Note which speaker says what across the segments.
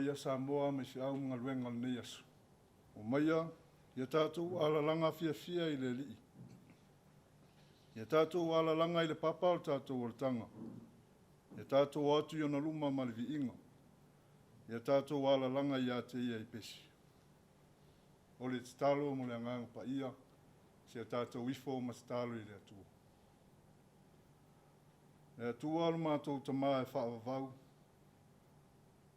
Speaker 1: maia Samoa ma i feau ma galuega o lenei aso. Omaia ia tatou alalaga fiafia i le Alii. Ia tatou alalaga i le papa o le tatou olataga. Ia tatou o atu i ona luma ma le viiga. Ia tatou alalaga ia te ia i pese. O le tatalo mo le Agaga Paia, se tatou ifo ma tatalo i le Atua. Le Atua o le matou Tama e faavavau,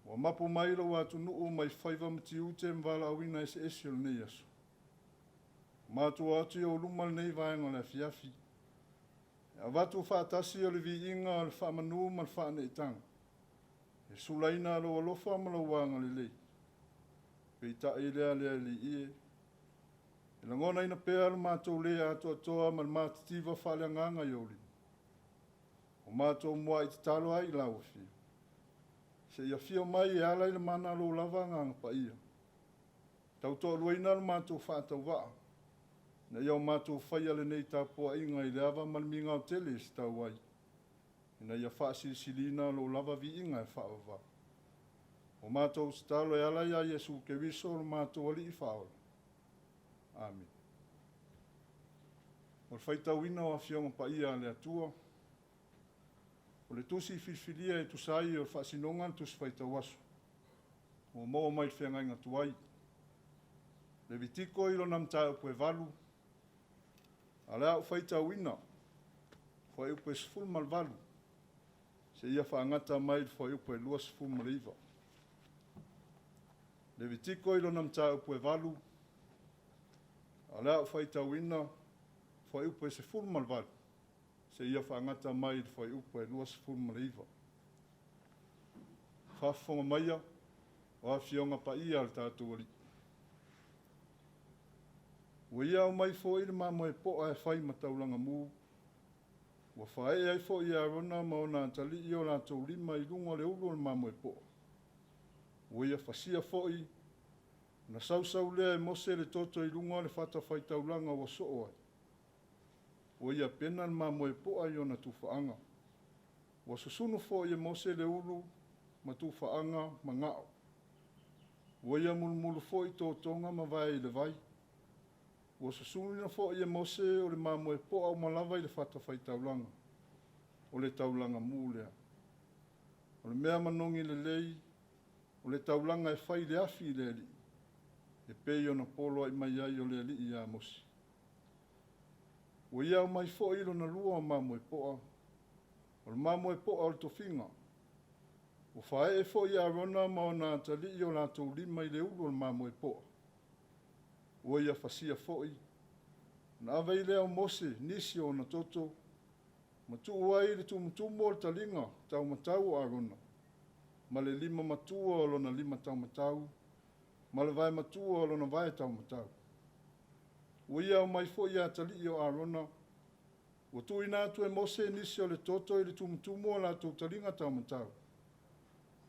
Speaker 1: ua mapu mai lou atunuu mai faiva ma tiute ma valaauina eseese o lenei aso. Matou atu i ou luma lenei vaega o le afiafi, e avatu faatasi o le viiga o le faamanu ma le faaneetaga, e sulaina lou alofa ma lou agalelei. Peitai lea le Alii e, e lagonaina pea le matou le atoatoa ma le matitiva faaleagaga i ou lima. O matou muai tatalo ai i lau afio, seia afio mai e ala i le mana lou lava Agaga Paia, tautoaluaina le matou faatauvaa, ina ia o matou faia lenei tapuaiga i le ava ma le migao tele e setau ai, ina ia faasilisiliina lou lava viiga e faavavau. O matou tatalo e ala ia Iesu Keriso o le matou Alii Faaola. Amene. O le faitauina o Afioga Paia a le Atua, o le tusi filifilia e tusa ai o le faasinoga le tusi faitau aso, ua maua mai le feagaiga tuai. Levitiko i lona mataupu e 8, a o le a ou faitauina fuaiupu e 18, seia faagata mai le fuaiupu e 29. Levitiko i lona mataupu e 8, a o le a ou faitauina fuaiupu e 18, seia faagata mai le fuaiupu e 29. Faafofoga maia o Afioga Paia a le tatou Alii. Ua ia aumai foi le mamoe poa e fai ma taulaga mu, ua faaee ai foi e Arona ma ona atalii o latou lima i luga o le ulu o le mamoe poa. Ua ia fasia foi, na sausau lea e Mose le toto i luga o le fatafaitaulaga ua soo ai. Ua ia pena le mamoe poa i ona tufaaga. Ua susunu foi e Mose le ulu ma tufaaga ma gao. Ua ia mulumulu foi totoga ma vae i le vai. Ua susunuina foi e Mose o le mamoe poa uma lava i le fatafaitaulaga, o le taulaga mu lea. O le mea manogi lelei, o le taulaga e fai le afi i le Alii, e pei ona poloai mai ai o le Alii ia Mose. Ua ia aumai foi lona lua o mamoe poa, o le mamoe poa o le tofiga. Ua faaee foi Arona ma ona atalii o latou lima i le ulu o le mamoe poa. Ua ia fasia foi, na ave ai lea o Mose nisi o ona toto, ma tuu ai le tumutumu o le taliga taumatau o Arona, ma le lima matua o lona lima taumatau, ma le vae matua o lona vae taumatau. Ua ia aumai foi atalii o Arona, ua tuuina atu e Mose nisi o le toto i le tumutumu o latou taliga taumatau,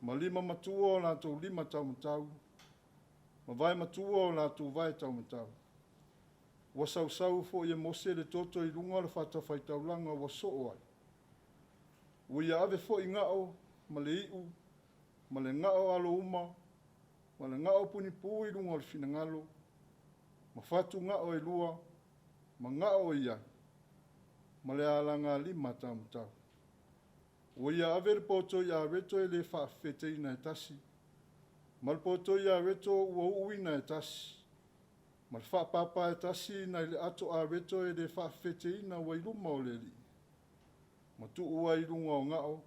Speaker 1: ma lima matua o latou lima taumatau, ma vae matua o latou vae taumatau. Ua sausau foi e Mose le toto i luga o le fatafaitaulaga ua soo ai. Ua ia ave foi gao ma le iu, ma le gao alouma, ma le gao punipu i luga o le finagalo, ma fatu gao e lua, ma gao o i ai, ma le alagalima taumatau. Ua ia ave le potoi areto e le faafefeteina e tasi, ma le potoi areto ua uuina e tasi, ma le faapapa e tasi nai le ato areto e le faafefeteina ua i luma o le Alii, ma tuu ai i luga o gao,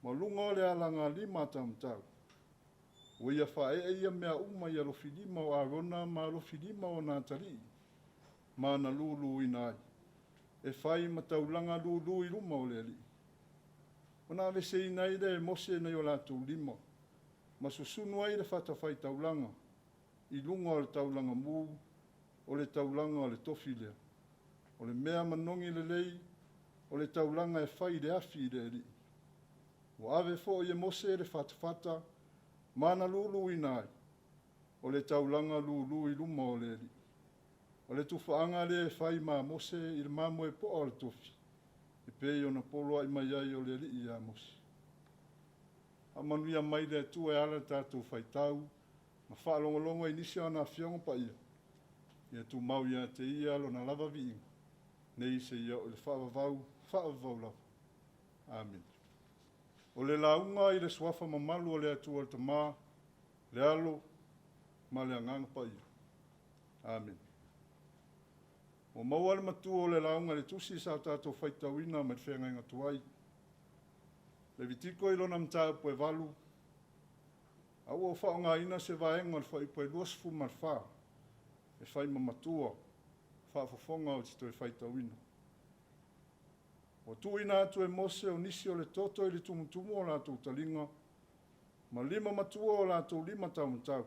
Speaker 1: ma luga o le alagalima taumatau. Ua ia faaee ia mea uma i alofilima o Arona ma alofilima o ona atalii, ma na luluina ai, e fai ma taulaga lulu i luma o le Alii. Ona aveseina ai lea e Mose nai o latou lima, ma susunu ai le fatafaitaulaga i luga o le taulaga mu, o le taulaga o le tofi lea. O le mea manogi lelei, o le taulaga e fai i le afi i le Alii. Ua ave foi e Mose le fatafata, ma na luluina ai, o le taulaga lulu i luma o le Alii. O le tufaaga lea e fai ma Mose i le mamoe poa o le tofi, e pei ona poloai mai ai o le Alii ia Mose. Faamanuia mai le Atua e ala i le tatou faitau ma faalogologo i nisi o ana Afioga Paia, ia tumau ia te Ia Lona lava viiga, nei seia oo i le faavavau, faavavau lava. Amene. O le lauga i le Suafa mamalu o le Atua le Tama, le Alo ma le Agaga Paia. Amene. Ua maua le matua o le lauga i le tusi sa tatou faitauina mai le feagaiga tuai. Levitiko i lona mataupu e 8, a ua ou faaaogaina se vaega o le fuaiupu e 24 e fai ma matua faafofoga ou te toe faitauina. Ua tuuina atu e Mose o nisi o le toto i le tumutumu o latou taliga, ma lima matua o latou lima taumatau,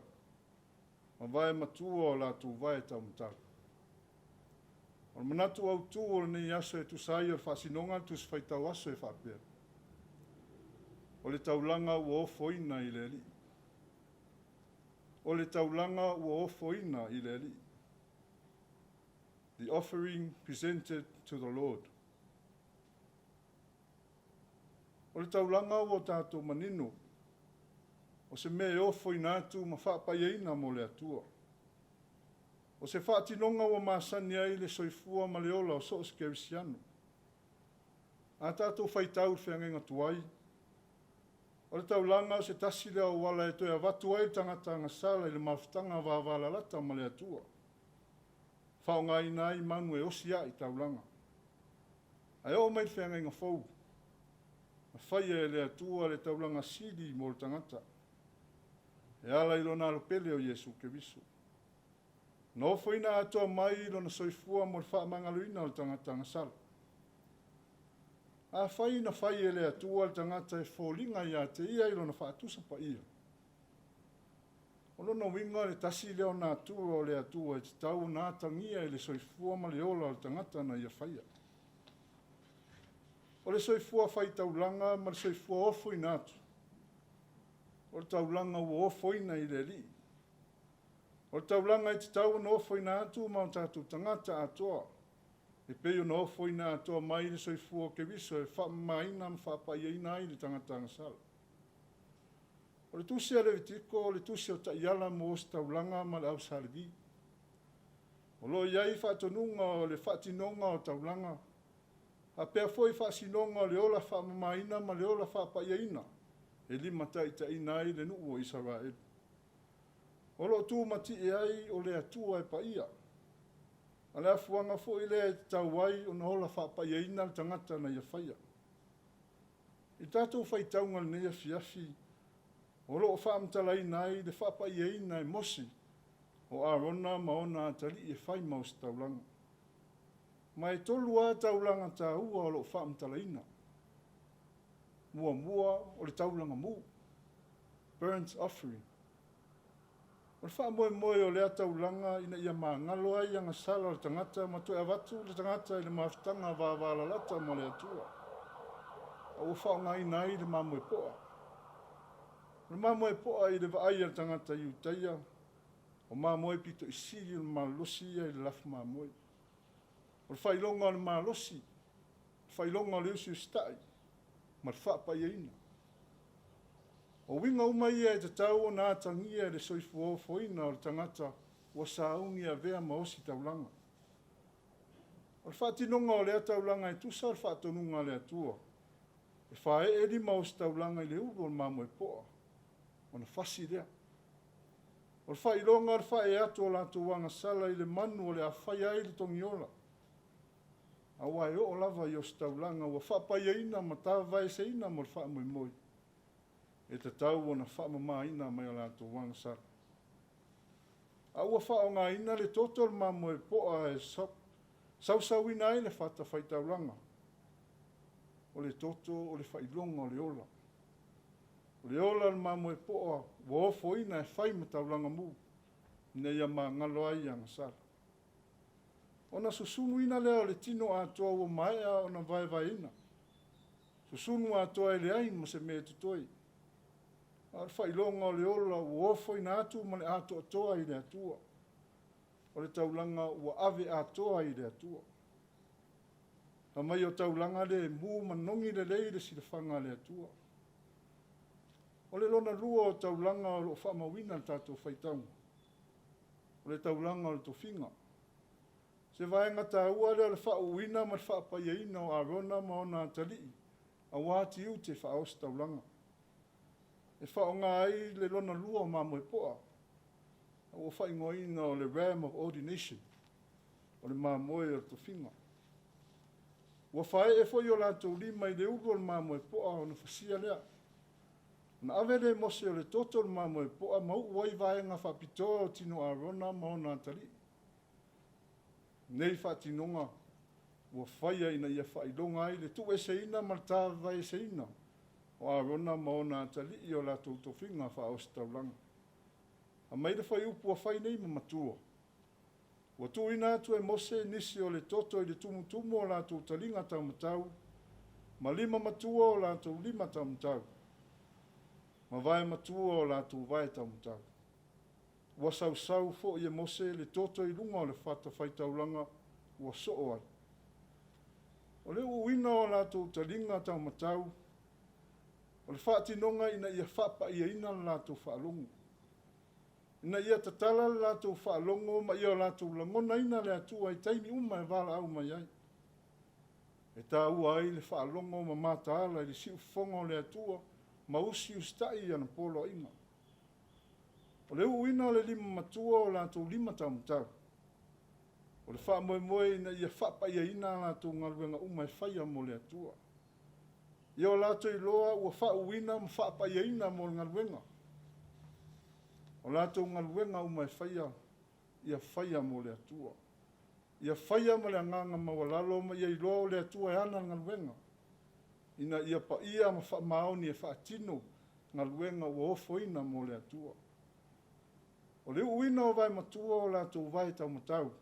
Speaker 1: ma vae matua o latou vae taumatau. O le manatu autū o lenei aso e tusa ai o le faasinoga a le Tusi Faitau Aso e faapea, O le taulaga ua ofoina i le Alii. O le taulaga ua ofoina i le Alii. The offering presented to the Lord. O le taulaga ua tatou manino, o se mea e ofoina atu ma faapaiaina mo le Atua. O se faatinoga ua masani ai le soifua ma le ola o so o se kerisiano. A tatou faitau i le feagaiga tuai, o le taulaga o se tasi lea o auala e toe avatu ai le tagata agasala i le mafutaga vavalalata ma le Atua. Faaaogaina ai manu e osi ae i taulaga. Ae oo mai i le feagaiga fou, na faia e le Atua le taulaga sili mo le tagata, e ala i lona alo pele o Iesu Keriso. Na ofoina atoa mai lona soifua mo le faamagaloina o le tagata agasala. Afai na fai e le Atua le tagata e foliga ia te ia i lona faatusa paia, o lona uiga le tasi lea o natura o le Atua e tatau ona atagia i le soifua ma le ola o le tagata na ia faia. O le soifua faitaulaga ma le soifua ofoina atu, o le taulaga ua ofoina i le Alii. O le taulaga e tatau ona ofoina atu ma o tatou tagata atoa, e pei ona ofoina atoa mai le soifua o Keriso e faamamaina ma faapaiaina ai le tagata agasala. O le tusi a Levitiko o le tusi o taiala mo ositaulaga ma le au Sa Levi. O lo o i ai faatonuga o le faatinoga o taulaga, faapea foi faasinoga o le ola faamamaina ma le ola faapaiaina e limataitaiina ai le nuu o Isaraelu. O lo o tumatie ai o le Atua e paia. A le afuaga foi lea e tatau ai ona ola faapaiaina le tagata na ia faia. I le tatou faitauga i lenei afiafi, o lo o faamatalaina ai le faapaiaina e Mose o Arona ma ona atalii e fai ma ositaulaga. Ma e tolu lava taulaga taua o lo o faamatalaina. Muamua, o le taulaga mu, burnt offering. O le faamoemoe o lea taulaga ina ia magalo ai agasala o le tagata ma toe avatu le tagata i le mafutaga vavalalata ma le Atua, a ua faaaogaina ai le mamoe poa. O le mamoe poa i le vaai a le tagata Iutaia, o mamoe pito i sili ona malolosi ia i le lafu mamoe. O le faailoga o le malosi, le faailoga o le usiusitai ma le faapaiaina. O uiga uma ia e tatau ona atagia i le soifua ofoina o le tagata ua sauni e avea ma ositaulaga. O le faatinoga o lea taulaga e tusa o le faatonuga a le Atua, e faaee lima ositaulaga i le ulu o le mamoe poa, ona fasi lea. O le faailoga o le faaee atu o latou agasala i le manu o le a faia ai le togiola, aua e oo lava i ositaulaga ua faapaiaina ma tavavaeseina mo le faamoemoe, e tatau ona faamamaina mai o latou agasala. A ua faaaogaina le toto o le mamoe poa e sausauina ai le fata faitaulaga, o le toto o le faailoga o le ola. O le ola o le mamoe poa ua ofoina e fai ma taulaga mu, ina ia magalo ai agasala. Ona susunuina lea o le tino atoa ua maea ona vaevaeina. Susunu atoa e leai ma se mea e totoe. A o le faailoga o le ola ua ofoina atu ma le atoatoa i le Atua. O le taulaga ua ave atoa i le Atua. Fai mai o taulaga le mu ma nogi lelei i le silafaga a le Atua. O le lona lua o taulaga o lo o faamauina i le tatou faitauga, o le taulaga o le tofiga. Se vaega taua lea o le faauuina ma le faapaiaina o Arona ma ona atalii aua tiute faaositaulaga. E faaaoga ai le lona lua o mamoe poa, ua faaigoaina o le Ram of Ordination, o le mamoe o le tofiga. Ua faaee foi o latou lima i le ulu o le mamoe poa ona fasia lea. Ona ave lea e Mose o le toto o le mamoe poa ma uu ai vaega faapitoa o tino Arona ma ona atalii. Nei faatinoga ua faia ina ia faailoga ai le tuueseina ma le tavaeseina o Arona ma ona atalii o latou tofiga faaositaulaga. Aumai le fuaiupu ua fai nei ma matua. Ua tuuina atu e Mose nisi o le toto i le tumutumu o latou taliga taumatau ma lima matua o latou lima taumatau ma vae matua o latou vae taumatau. Ua sausau foi e Mose le toto i luga o le fatafaitaulaga ua soo ai. O le uuina o latou taliga taumatau, o le faatinoga ina ia faapaiaina le latou faalogo, ina ia tatala le latou faalogo ma ia o latou lagonaina le Atua i taimi uma e valaau mai ai. E taua ai le faalogo ma mataala i le siufofoga o le Atua ma usiusitai i ana poloaiga. O le uuina o le lima matua o latou lima taumatau, o le faamoemoe ina ia faapaiaina a latou galuega uma e faia mo le Atua. Ia o latou iloa ua faauuina ma faapaiaina mo le galuega. O latou galuega uma e faia, ia faia mo le Atua. Ia faia ma le agaga maualalo ma ia iloa o le Atua e ana le galuega, ina ia paia ma faamaoni e faatino galuega ua ofoina mo le Atua. O le uuina o vae matua o latou vae taumatau,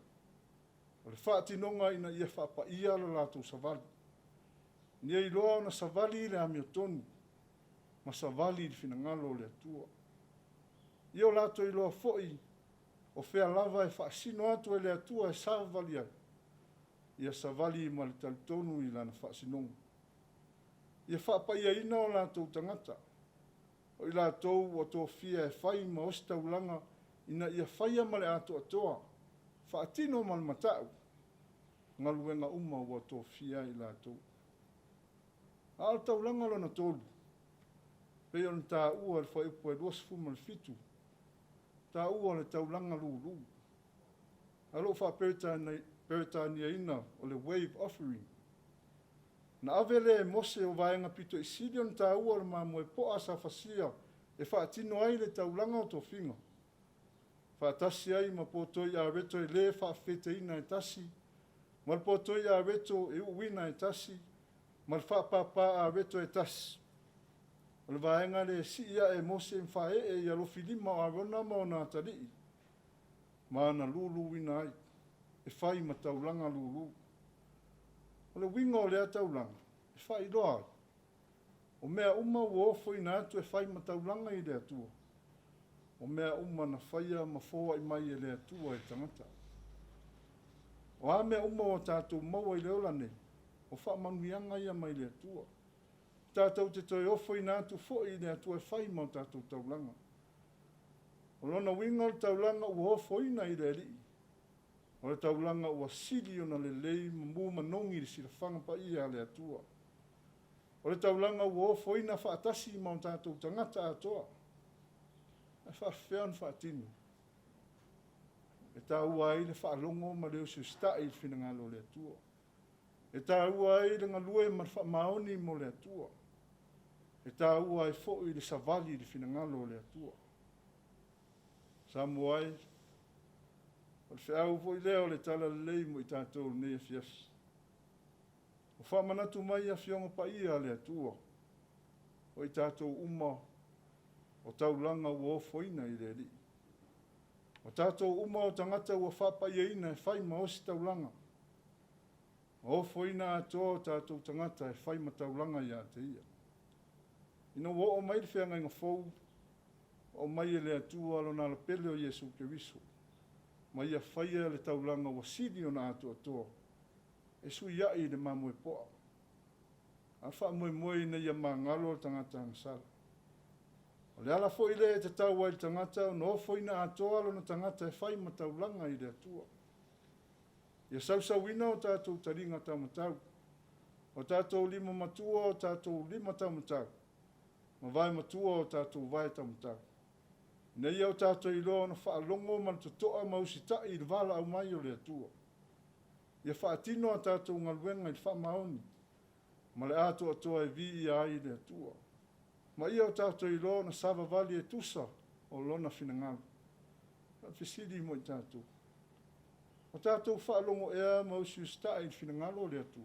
Speaker 1: o le faatinoga ina ia faapaia lo latou savali. Ina ia iloa ona savali i le amiotonu ma savali i le finagalo o le Atua. Ia o latou iloa foi o fea lava e faasino atu e le Atua e savavali ai, ia savali ma le talitonu i lana faasinoga. Ia faapaiaina o latou tagata, o i latou ua tofia e fai ma ositaulaga ina ia faia ma le atoatoa, faatino ma le matau, galuega uma ua tofia ai i latou. A o le taulaga lona tolu, pei ona taua i le fuaiupu e 27, taua o le taulaga lulu. A o loo faa-Peretaniaina o le wave offering. Na ave lea e Mose o vaega pito i sili ona taua o le mamoe poa sa fasia e faatino ai le taulaga o tofiga, faatasi ai ma potoi areto e lē faafefeteina e tasi, ma le potoi areto e uuina e tasi, ma le faapāpā areto e tasi. O le vaega lea e sii ae e Mose ma faaee i alofilima o Arona ma ona atalii, ma ana luluina ai, e fai ma taulaga lulu. O le uiga o lea taulaga, e faailoa ai, o mea uma ua ofoina atu e fai ma taulaga i le Atua, o mea uma na faia ma foai mai e le Atua i tagata. O a mea uma ua tatou maua i le ola nei, o faamanuiaga ia mai le Atua. Tatou te toe ofoina atu foi i le Atua e fai ma o tatou taulaga. O lona uiga o le taulaga ua ofoina i le Alii, o le taulaga ua sili ona lelei ma mu manogi i le silafaga paia a le Atua. O le taulaga ua ofoina faatasi ma o tatou tagata atoa. Ae faafefea ona faatino? E taua ai le faalogo ma le usiusitai i le finagalo o le Atua. E taua ai le galue ma le faamaoni mo le Atua. E taua ai foi le savali i le finagalo o le Atua. Samoa e, o le feau foi lea o le talalelei mo i tatou i lenei afiafi. Ua faamanatu mai Afioga Paia a le Atua, o i tatou uma o taulaga ua ofoina i le Alii. O tatou uma o tagata ua faapaiaina e fai ma ositaulaga, ma ofoina atoa o tatou tagata e fai ma taulaga ia te Ia. Ina ua oo mai le feagaiga fou, aumai e le Atua lona alapele o Iesu Keriso, ma ia faia le taulaga ua sili ona atoatoa, e suiai i le mamoe poa, a faamoemoe ina ia magalo le tagata agasala. O le ala foi lea e tatau ai i le tagata ona ofoina atoa lona tagata e fai ma taulaga i le Atua. Ia sausauina o tatou taliga taumatau, o tatou lima matua o tatou lima taumatau, ma vae matua o tatou vae taumatau, ina ia o tatou iloa ona faalogo ma le totoa ma usitai i le valaau mai o le Atua. Ia faatino a tatou galuega i le faamaoni ma le atoatoa e viia ai le Atua. Ma ia o tatou iloa ona savavali e tusa o Lona finagalo. O le fesili mo i tatou, o tatou faalogo ea ma usiusitai i le finagalo o le Atua?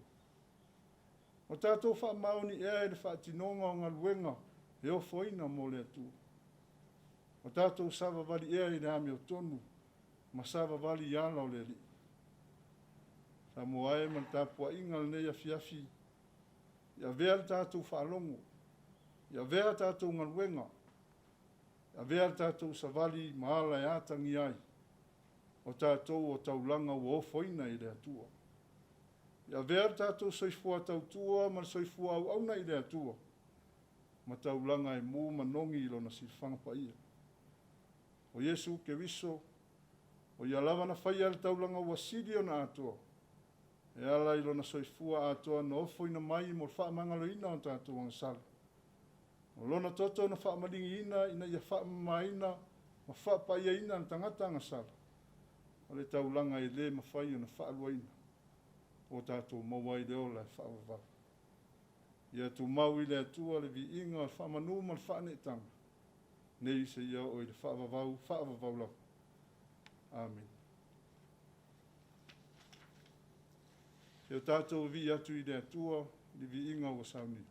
Speaker 1: O tatou faamaoni ea i le faatinoga o galuega e ofoina mo le Atua? O tatou savavali ea i le amiotonu ma savavali i ala o le Alii? Samoa e ma le tapuaiga i lenei afiafi, ia avea le tatou faalogo, ia avea a tatou galuega, ia avea le tatou savali ma ala e atagia ai o tatou o taulaga ua ofoina i le Atua. Ia avea le tatou soifua tautua ma le soifua auauna i le Atua ma taulaga e mu ma nogi i Lona silafaga paia. O Iesu Keriso, o Ia lava na faia le taulaga ua sili ona atoa, e ala i Lona soifua atoa na ofoina mai mo le faamagaloina o tatou agasala. O Lona toto na faamaligiina ina ia faamamaina ma faapaiaina le tagata agasala, o le taulaga e le mafai ona faaluaina, ua tatou maua ai le ola e faavavau. Ia tumau i le Atua le viiga o le faamanu ma le faaneetaga, nei seia oo i le faavavau, faavavau lava. Amene. Se o tatou vii atu i le Atua i le viiga ua saunia.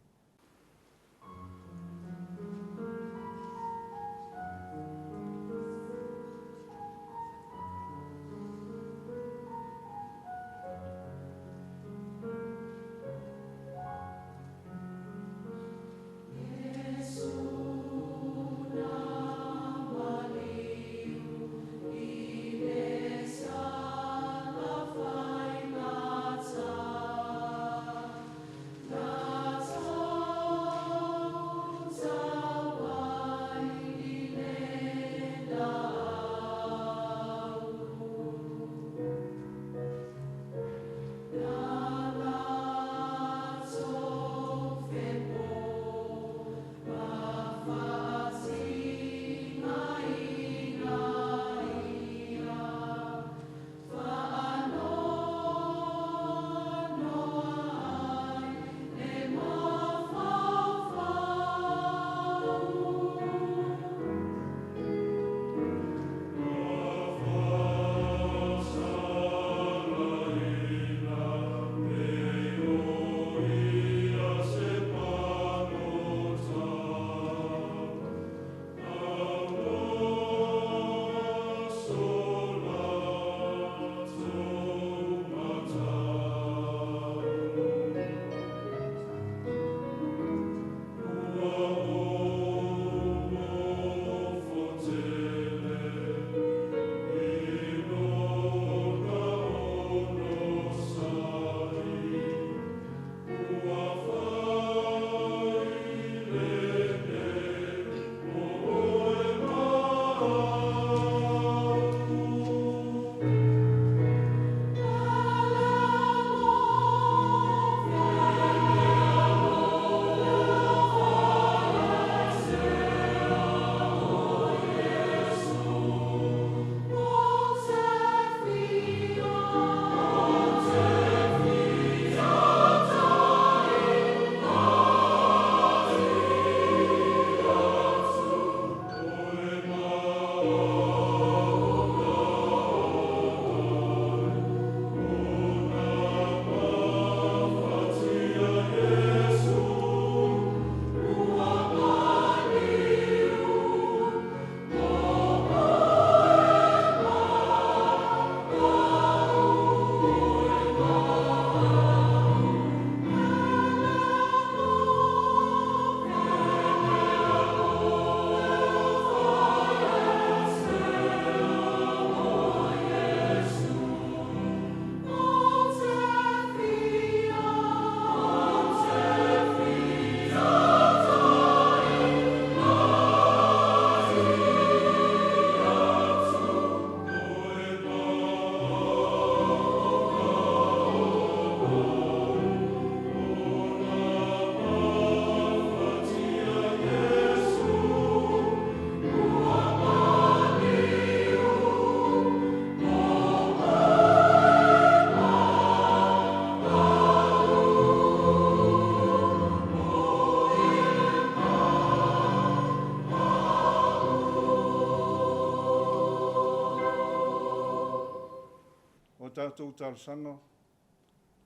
Speaker 1: tatou talosaga,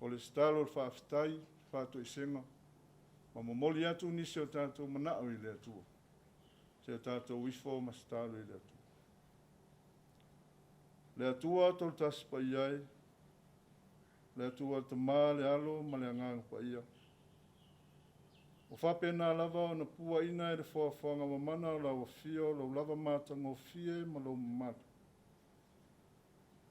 Speaker 1: o le tatalo o le faafetai, faatoesega, ma momoli atu nisi o tatou manao i le Atua. Se o tatou ifo ma tatalo i le Atua. Le Atua Tolotasi Paia e, le Atua le Tama, le Alo ma le Agaga Paia. Ua faapena lava ona puaina e le foafoaga mamana o lau afio lou lava matagofie ma lou mamalu.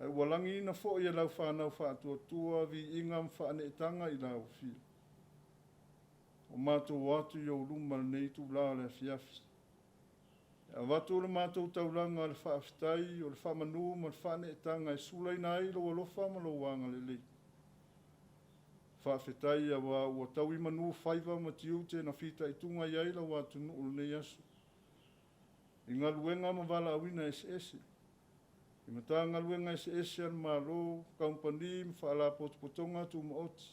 Speaker 1: Ae ua lagiina foi e lau fanau faatuatua viiga ma faaneetaga i lau afio. Ua matou o atu i ou luma i lenei itula o le afiafi. E avatu le matou taulaga o le faafetai, o le faamanu ma le faaneetaga e sulaina ai lou alofa ma lou agalelei. Faafetai aua ua tauimanu faiva ma tiute na fitaituga i ai lau atunuu i lenei aso, i galuega ma valaauina eseese, i Matagaluega eseese a le Malo, kamupani ma faalapotopotoga tumaoti,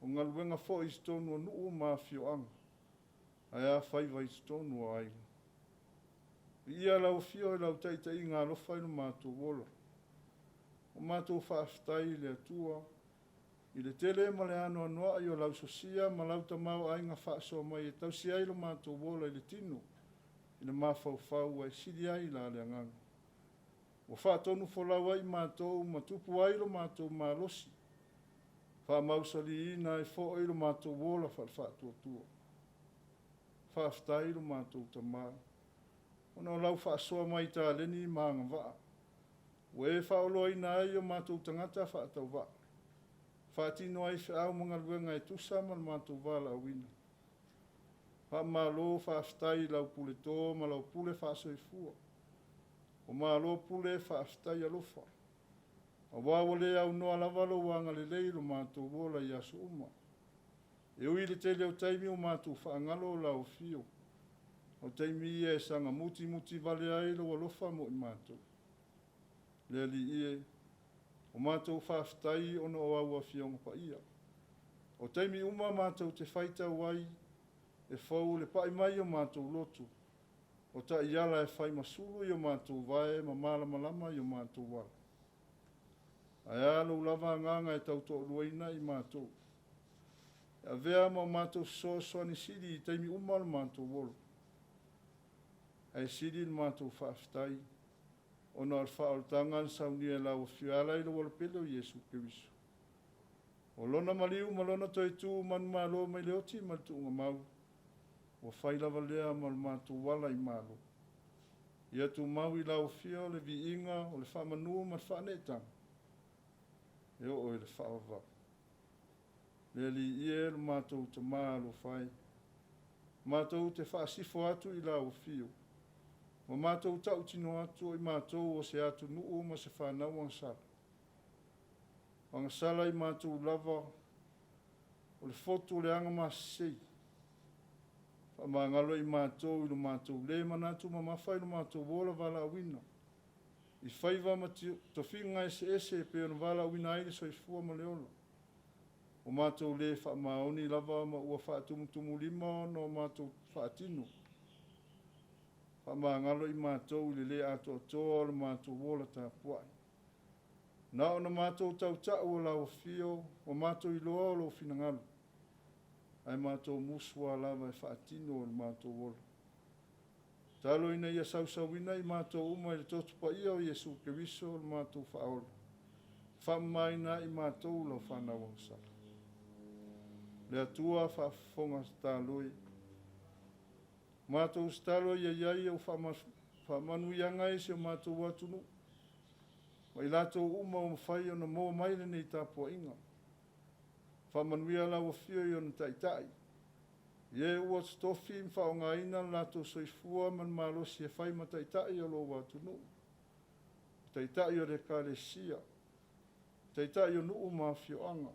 Speaker 1: o galuega foi i totonu o nuu ma afioaga, ae a faiva i totonu o aiga. Viia lau afio i lau taitaiga alofa i lo matou ola. Ua matou faafetai i le Atua i le tele ma le anoanoai o lau sosia ma lau tamaoaiga faasoa mai e tausi ai lo matou ola i le tino, i le mafaufau ae sili ai la le agaga. Ua faatonufolau ai matou ma tupu ai lo matou malosi, faamausaliina ai foi lo matou ola faale-faatuatua. Faafetai lo matou Tama, ona o lau faasoa mai i taleni ma agavaa, ua e faaoloaina ai o matou tagata faatauvaa, faatino ai feau ma galuega e tusa ma le matou valaauina. Faamalo faafetai i lau puleto ma lau pule faasoifua. Ua malo pule faafetai alofa, aua ua le aunoa lava lou agalelei i lo matou ola i aso uma. E ui i le tele o taimi ua matou faagalo lau afio, o taimi ia e saga mutimuti vale ai lou alofa mo i matou. Le Alii e, ua matou faafetai ona o au Afioga Paia. O taimi uma matou te faitau ai, e fou le pai mai o matou loto, o taiala e fai ma sulu i o matou vae ma malamalama i o matou ala. Ae a lou lava agaga e tautoaluaina i matou. E avea ma o matou fesoasoani sili i taimi uma o le matou ola. Ae sili le matou faafetai ona o le faaolataga na saunia e lau Afio e ala i lou Alopele o Iesu Keriso. O lona maliu ma lona toe tu manumalo mai le oti ma le tuugamau, ua fai lava lea ma le matou ala i malo. Ia tumau i lau Afio le viiga o le faamanu ma le faaneetaga e oo i le faavavau. Le Alii e, lo matou Tama alofa e, matou te faasifo atu i lau Afio, ma matou tautino atu o i matou o se atunuu ma se fanau agasala. Agasala i matou lava o le fotu o le agamasesei. Faamagalo i matou i lo matou le manatu mamafa i lo matou ola valaauina, i faiva ma tofiga eseese e pei ona valaauina ai le soifua ma le ola. Ua matou le faamaoni lava ma ua faatumutumulima ona o matou faatino. Faamagalo i matou i le le atoatoa o le matou ola tapuai. Na ona matou tautau o lau afio, ua matou iloa o lou finagalo, ae matou musu lava e faatino o le matou ola. Talo ina ia sausauina i matou uma i le toto paia o Iesu Keriso le matou faaola. Faamamaina ai matou lau fanau agasala. Le Atua faafofoga tatalo e. Matou tatalo ia i ai au faamanuiaga i si o matou atunuu, ma i latou uma ua mafai ona maua mai lenei tapuaiga. Faamanuia lau afio i ona taitai, i e ua totofi ma faaaogaina le latou soifua ma le malosi e fai ma taitai o lou atunuu, taitai o le Ekalesia, taitai o nuu ma afioaga,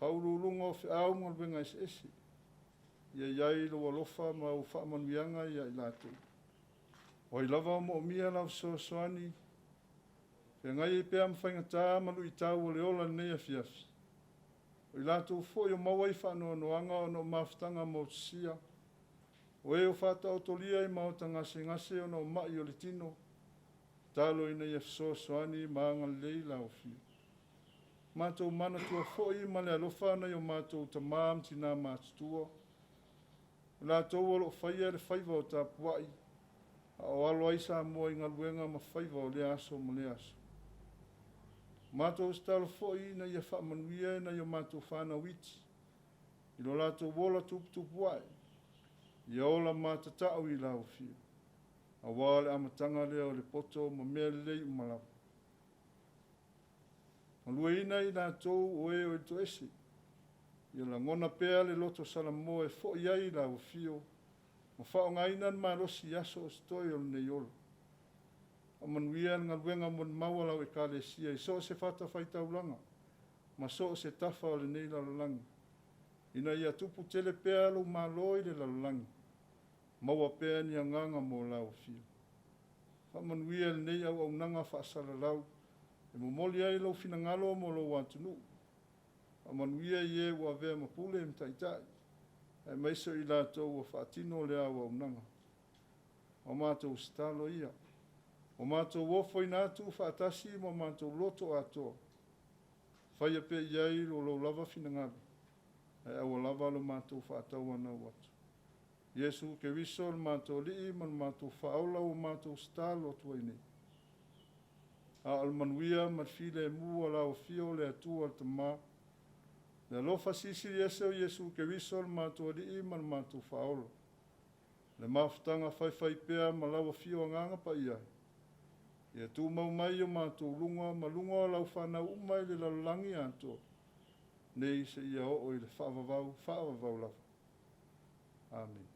Speaker 1: faauluuluga o feau ma galuega eseese. Ia i ai lou alofa ma au faamanuiaga ia i latou. O ai lava o moomia lau fesoasoani, feagai ai pea ma faigata ma luitau o le ola i lenei afiafi. O i latou foi o maua i faanoanoaga ona o mafutaga motusia, o e o faataotolia i maota gasegase ona o mai o le tino, talo ina ia fesoasoani ma agalelei lau afio. Matou manatua foi ma le alofa nai o matou tamā ma tinā matutua, o latou o lo o faia le faiva o tapuai, a o alo ai Samoa i galuega ma faiva o lea aso ma lea aso. Matou tatalo foi ina ia faamanuia nai o matou fanau iti, i lo latou ola tuputupu ae, ia ola matatau i lau afio, auā o le amataga lea o le poto ma mea lelei uma lava. Manuiaina i latou o e o i le toese, ia lagona pea le loto Salamo e foi ai i lau afio, ma faaaogaina le malosi i aso o totoe o lenei ola. Faamanuia le galuega molimau a lau Ekalesia i so o se fatafaitaulaga ma so o se tafa o lenei lalolagi, ina ia tupu tele pea lou malo i le lalolagi, maua pea ni agaga mo lau afio. Faamanuia lenei auaunaga faasalalau e momoli ai lou finagalo mo lou atunuu. Faamanuia i e ua avea ma pule ma taitai, aemaise o i latou ua faatino lea auaunaga. O matou tatalo ia, ua matou ofoina atu faatasi ma matou loto atoa, faia pea i ai lo lou lava finagalo, ae aua lava lo matou faatauanau atu. Iesu Keriso le matou Alii ma le matou Faaola ua matou tatalo atu ai nei. A o le manuia ma le filemu o lau afio o le Atua le Tamā, le alofa silisili ese o Iesu Keriso le matou Alii ma le matou Faaola, le mafutaga faifaipea ma lau afio Agaga Paia, ia tumau mai i o matou luga ma luga o lau fanau uma i le lalolagi atoa, nei seia oo i le faavavau, faavavau lava. Amene.